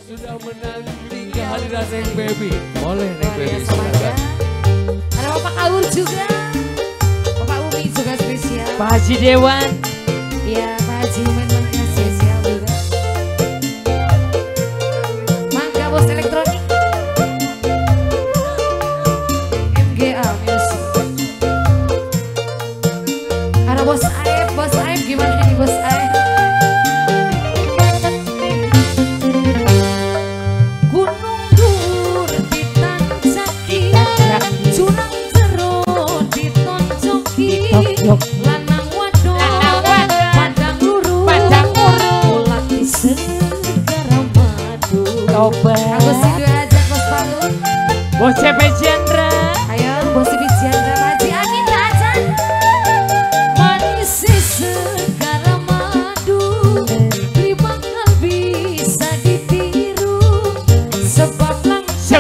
Sudah menanti kehadiran Neng Baby. Boleh Neng Baby. Ada Bapak Kaur juga. Bapak Umi juga spesial. Pak Haji Dewan. Iya, Pak Haji Umen spesial juga. Mangga Bos Elektronik. MGA Music. Ada Bos Aib gimana nih Bos Aib? Gunung dur ditancaki, jurang jero ditonjoki, lanang wadon padang luru, ulat di segara madu. Aku sido aja Bos Palu, Bos CP Chandra. Ayo Bos CP Chandra, Haji Amin aja. Manis segara madu, bakal bisa ditiru. Sebab langka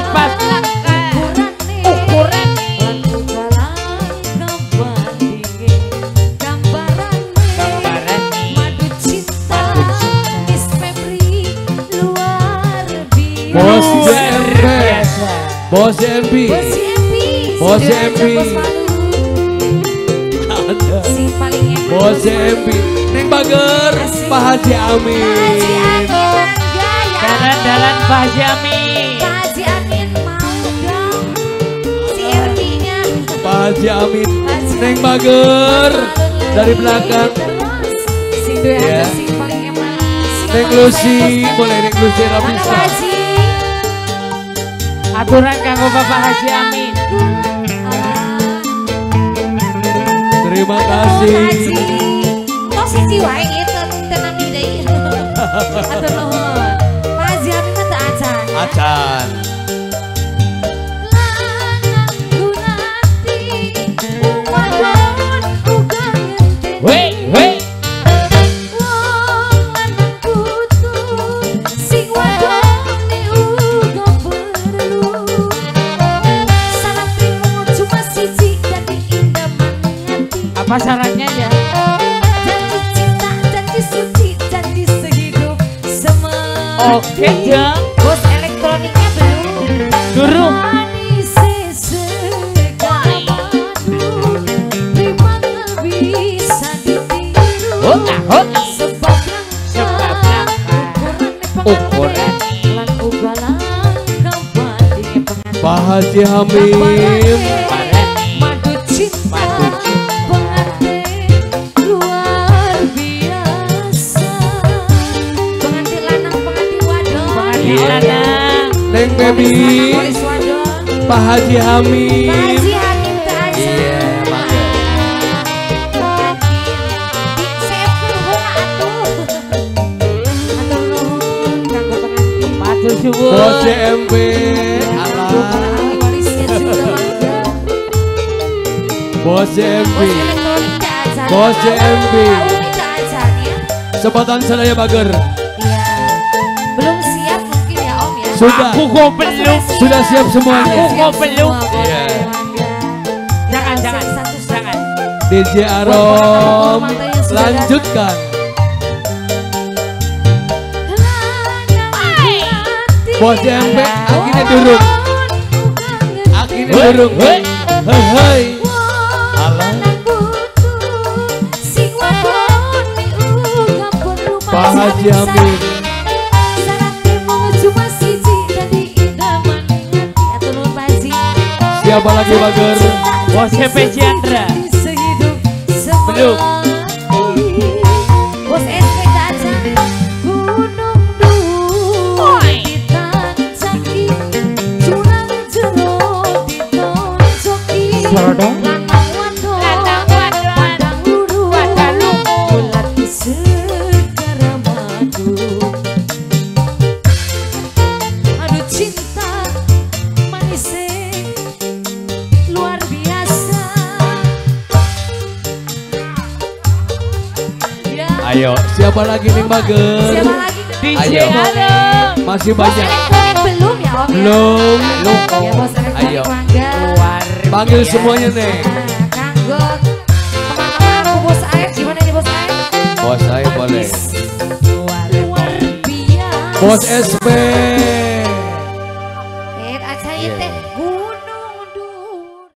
ukurane, lan uga langka bandinge, gambarane madu cinta Miss Febri luar biasa. Bos JMP, Bos JMP, Bos JMP, Bos JMP, Neng Bager, Pak Haji Amin. Dalan-dalan Pak Haji Amin. Pak Haji Amin mau dong si RP-nya. Pak Haji Amin, Neng Bager dari belakang. Sing duwe sing paling enak. Neng Lucy, boleh Neng Lucy Rapisa. Aturan kanggo Bapak Haji Amin. Terima kasih. Tos siji wae ieu tenan deui. Atur nuhun. Pak Haji Amin mah teu acan. Acan. Lanang gunati wadon uga ngenteni. Weh, weh. Wong lanang kutu sing wadone uga perlu. Salah trimo cuma siji dadi indah mangati. Apa syaratnya ya? Janji cinta, janji suci, janji sehidup semati. Oke dong. Bos elektroniknya belum. Durung. Manis segala madu, bakal bisa ditiru. Sebab langka ukurane lan uga langka bandinge pengantin. Pak Haji Hamim, madu cinta pengantin luar biasa. Pengantin lanang, pengantin wadon. Pengantin lanang. Neng Baby, Pak Haji Hamim. Pak Haji Hamim teu acan. Iya, mangga. Pengantin di heula atuh. Atur nuhun kanggo pengantin. Matur suwun. Bos JMP, alah. Para ahli warisnya juga mangga. Bos JMP, Bos elektronik teu acan. Bos JMP. Pak Umi teu acan ya. Kesempatan sadaya Bager. Iya. Belum siap mungkin ya Om ya. Sudah. Aku kok belum. Sudah siap semuanya. Aku kok belum. Iya. Jangan, jangan, jangan. DJ Arom, lanjutkan. Bos JMP akhirnya durung. Akhirnya durung. Hei, hei. Alah. Pak Haji Amin. Siapa lagi Bager? Bos CP Chandra. Belum. Bos SP aja. Gunung dur ditancaki, jurang jero ditonjoki. Lanang wadon, padang luru, ulat di segara madu. Aduh cinta manis luar biasa. Ya. Ayo, siapa lagi nih Bager? Siapa lagi? DJ Ayo. Arom. Masih Bos banyak. elektronik belum ya Om ya? Belum. Ya Bos elektronik Ayo. mangga. Panggil semuanya nih. Kanggo teman-teman aku Bos Aib, gimana nih Bos Aib? Bos Aib boleh. Luar biasa. Bos SP. Aca ieu teh gua.